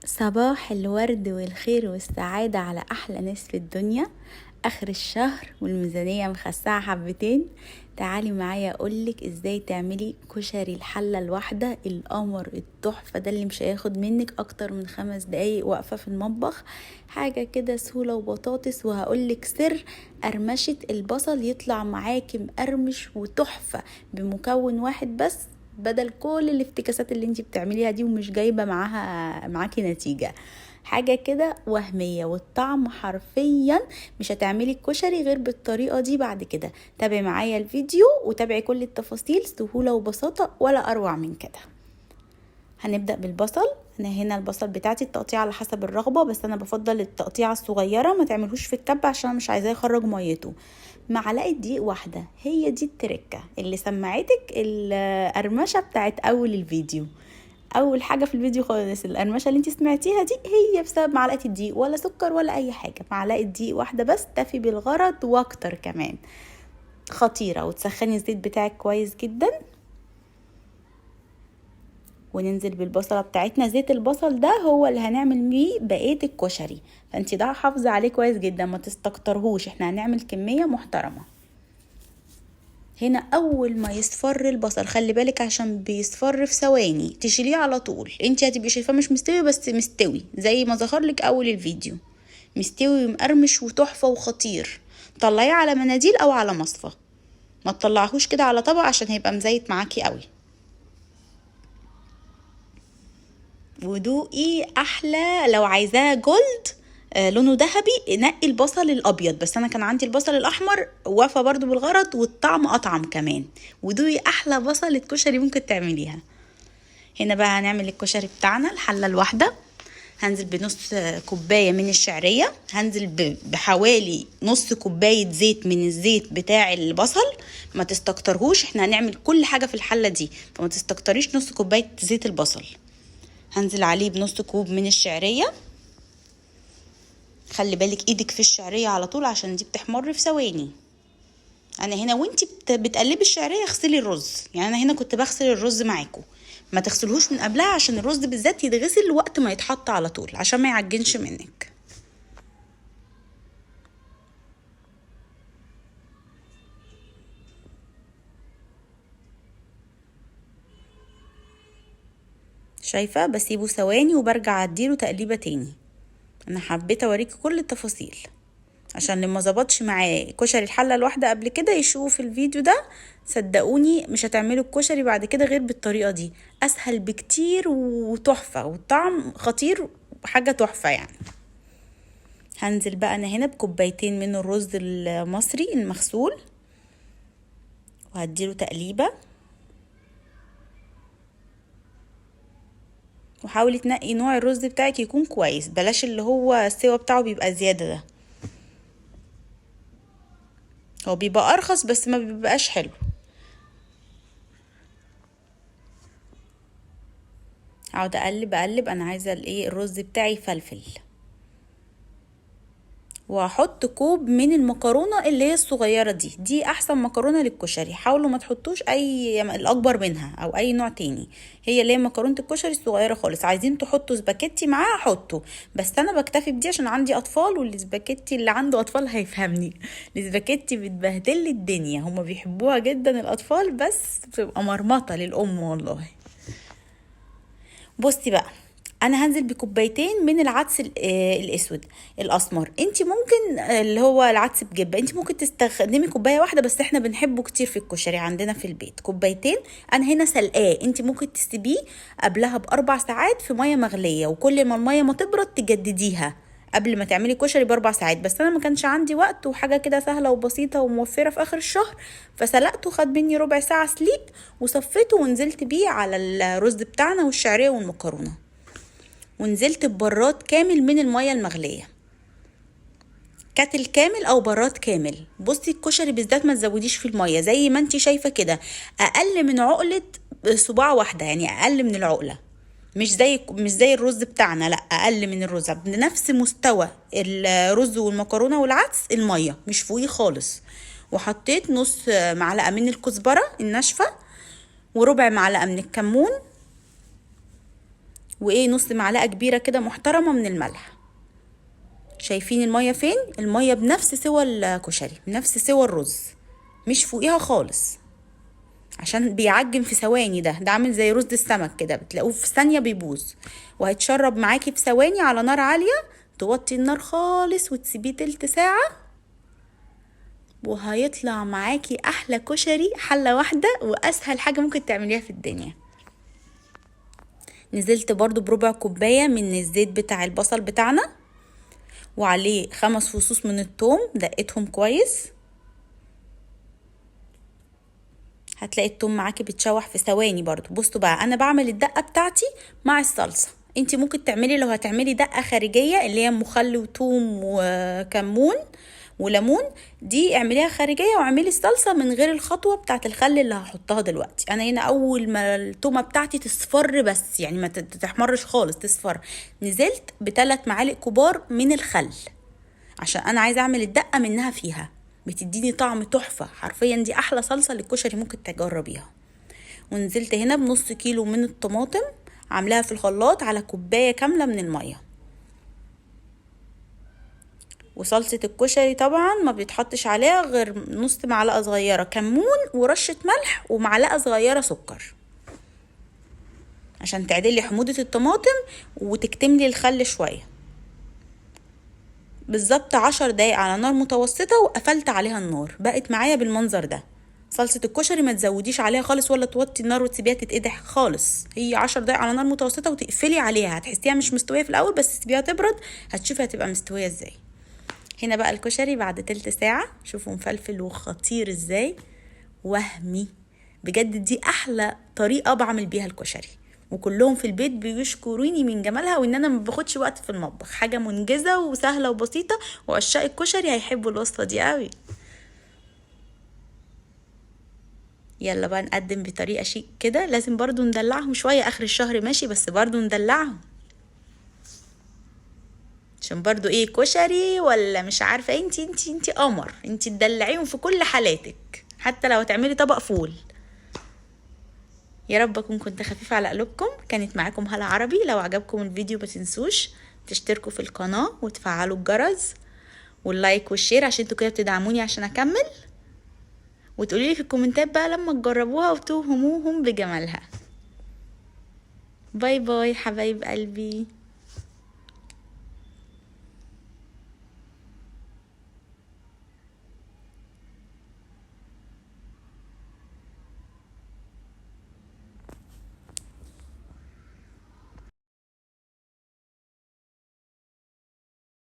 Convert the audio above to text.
صباح الورد والخير والسعادة على أحلى ناس في الدنيا. آخر الشهر والميزانية مخسعة حبتين. تعالي معايا أقولك إزاي تعملي كشري الحلة الواحدة القمر التحفة ده اللي مش هياخد منك أكتر من 5 دقايق واقفة في المطبخ. حاجة كده سهولة وبطاطس، وهقولك سر قرمشة البصل يطلع معاكي مقرمش وتحفة بمكون واحد بس، بدل كل الافتكاسات اللي انتي بتعمليها دي ومش جايبة معاكي نتيجة. حاجة كده وهمية، والطعم حرفيا مش هتعملي الكشري غير بالطريقة دي بعد كده. تابعي معايا الفيديو وتابعي كل التفاصيل، سهولة وبساطة ولا أروع من كده. هنبدأ بالبصل. أنا هنا البصل بتاعتي التقطيع على حسب الرغبة، بس أنا بفضل التقطيعة الصغيرة، ما تعملهوش في الكبة عشان أنا مش عايزاه يخرج ميته. معلقة دقيق واحدة، هي دي التركة اللي سمعتك القرمشة بتاعت أول الفيديو، أول حاجة في الفيديو خالص. القرمشة اللي انتي سمعتيها دي هي بسبب معلقة الدقيق، ولا سكر ولا أي حاجة، معلقة دقيق واحدة بس تفي بالغرض وأكتر كمان. خطيرة. وتسخني الزيت بتاعك كويس جدا، وننزل بالبصلة بتاعتنا. زيت البصل ده هو اللي هنعمل بيه بقية الكشري، فانتي ده حافظي عليه كويس جدا، ما تستكترهوش، احنا هنعمل كمية محترمة. هنا اول ما يصفر البصل، خلي بالك عشان بيصفر في ثواني، تشيليه على طول. انتي هتبقي شايفاه مش مستوي، بس مستوي زي ما ظهر لك اول الفيديو، مستوي ومقرمش وتحفة وخطير. طلعيه على مناديل او على مصفى، ما تطلعهوش كده على طبق عشان هيبقى مزيت معاكي قوي. ودوقي احلى. لو عايزاه جولد، لونه ذهبي، نقي البصل الابيض، بس انا كان عندي البصل الاحمر، وفى برضو بالغرض والطعم اطعم كمان. ودوقي احلى بصلة كشري ممكن تعمليها. هنا بقى هنعمل الكشري بتاعنا. الحلة الواحدة هنزل بنص كوباية من الشعرية، هنزل بحوالي نص كوباية زيت من الزيت بتاع البصل، ما تستكترهوش، احنا هنعمل كل حاجة في الحلة دي، فما تستكتريش نص كوباية زيت البصل. هنزل عليه بنص كوب من الشعرية. خلي بالك ايدك في الشعرية على طول عشان دي بتحمر في ثواني. انا هنا وانتي بتقلبي الشعرية اغسلي الرز، يعني انا هنا كنت بغسل الرز معاكم، ما تغسلهوش من قبلها عشان الرز بالذات يتغسل وقت ما يتحط على طول عشان ما يعجنش منك. شايفة؟ بسيبه ثواني وبرجع اديله تقليبة تاني. انا حبيت اوريكي كل التفاصيل عشان لما ظبطش معاه كشري الحلة الواحدة قبل كده يشوف الفيديو ده. صدقوني مش هتعملوا الكشري بعد كده غير بالطريقة دي، اسهل بكتير وتحفة والطعم خطير، حاجة تحفة يعني. هنزل بقى انا هنا بكوبايتين من الرز المصري المغسول وهديله تقليبة. وحاولي تنقي نوع الرز بتاعك يكون كويس، بلاش اللي هو السوا بتاعه بيبقى زيادة ده، هو بيبقى ارخص بس ما بيبقاش حلو. اقعد اقلب اقلب، انا عايزه الرز بتاعي فلفل. وهحط كوب من المكرونه اللي هي الصغيرة دي، دي احسن مكرونه للكشري، حاولوا ما تحطوش اي الاكبر منها او اي نوع تاني، هي اللي هي مكرونه الكشري الصغيرة خالص. عايزين تحطوا سباكيتي معاها حطوا، بس انا بكتفي بدي عشان عندي اطفال، والسباكيتي اللي عنده اطفال هيفهمني، السباكيتي بتبهدل الدنيا، هما بيحبوها جدا الاطفال، بس بتبقى مرمطه للام والله. بصي بقى، انا هنزل بكوبايتين من العدس الاسود الاسمر. انت ممكن، اللي هو العدس بجبه، انت ممكن تستخدمي كوباية واحدة، بس احنا بنحبه كتير في الكشري عندنا في البيت. كوبايتين. انا هنا سلقاه، انت ممكن تسيبيه قبلها ب4 ساعات في مية مغليه، وكل ما المية ما تبرد تجدديها قبل ما تعملي كشري ب4 ساعات. بس انا ما كانش عندي وقت، وحاجه كده سهلة وبسيطة وموفره في اخر الشهر، فسلقته، خد مني ربع ساعة سليق، وصفيته ونزلت بيه على الرز بتاعنا والشعريه والمكرونه، ونزلت ببراد كامل من المية المغلية، كاتل كامل او براد كامل. بصي الكشري بالذات ما تزوديش في المية، زي ما انتي شايفة كده، اقل من عقلة صباع واحدة، يعني اقل من العقلة، مش زي الرز بتاعنا، لا اقل من الرز، بنفس مستوى الرز والمكرونة والعدس، المية مش فوقيه خالص. وحطيت نص معلقة من الكزبرة الناشفة، وربع معلقة من الكمون، وايه نص معلقه كبيرة كده محترمه من الملح. شايفين المية فين؟ المية بنفس سوى الكشري، بنفس سوى الرز، مش فوقيها خالص، عشان بيعجن في ثواني. ده عامل زي رز السمك كده، بتلاقوه في ثانية بيبوظ، وهيتشرب معاكي في ثواني على نار عالية. توطي النار خالص وتسيبيه تلت ساعة، وهيطلع معاكي احلى كشري، حله واحدة واسهل حاجة ممكن تعمليها في الدنيا. نزلت برضو بربع كوباية من الزيت بتاع البصل بتاعنا، وعليه 5 فصوص من الثوم دقتهم كويس. هتلاقي الثوم معاكي بيتشوح في ثواني برضو. بصوا بقى، انا بعمل الدقة بتاعتي مع الصلصه. انتي ممكن تعملي لو هتعملي دقه خارجية اللي هي مخل وثوم وكمون وليمون، دي اعمليها خارجية واعملي الصلصه من غير الخطوة بتاعه الخل اللي هحطها دلوقتي. انا هنا اول ما التومه بتاعتي تصفر بس، يعني ما تحمرش خالص، تصفر، نزلت ب3 معالق كبار من الخل، عشان انا عايزه اعمل الدقة منها فيها، بتديني طعم تحفة حرفيا. دي احلى صلصه للكشري ممكن تجربيها. ونزلت هنا بنص كيلو من الطماطم، عاملاها في الخلاط على كوباية كاملة من المية. وصلصه الكشري طبعا ما بيتحطش عليها غير نص معلقه صغيرة كمون ورشه ملح ومعلقة صغيرة سكر، عشان تعدلي حموضه الطماطم وتكتملي الخل شوية. بالظبط 10 دقايق على نار متوسطه، وقفلت عليها النار. بقت معايا بالمنظر ده. صلصه الكشري ما تزوديش عليها خالص، ولا توطي النار وتسيبيها تتقدح خالص. هي 10 دقايق على نار متوسطه وتقفلي عليها. هتحسيها مش مستوية في الاول، بس سيبيها تبرد هتشوفي هتبقى مستوية ازاي. هنا بقى الكشري بعد تلت ساعة، شوفوا مفلفل وخطير ازاي، وهمي بجد. دي احلى طريقه بعمل بيها الكشري، وكلهم في البيت بيشكروني من جمالها، وان انا ما باخدش وقت في المطبخ. حاجة منجزه وسهلة وبسيطة، وعشاق الكشري هيحبوا الوصفة دي قوي. يلا بقى نقدم بطريقة شيك كده، لازم برضو ندلعهم شوية اخر الشهر، ماشي، بس برضو ندلعهم عشان برضو ايه، كشري ولا مش عارفه. انتي انتي انتي قمر، انتي تدلعيهم في كل حالاتك، حتى لو هتعملي طبق فول. يا رب اكون كنت خفيفة على قلوبكم. كانت معاكم هالة عربي. لو عجبكم الفيديو ما تنسوش تشتركوا في القناة وتفعلوا الجرس وال like وال share، عشان انتوا كده بتدعموني عشان اكمل. وتقولي لي في الكومنتات بقى لما تجربوها وتوهموهم بجمالها. bye bye حبايب قلبي.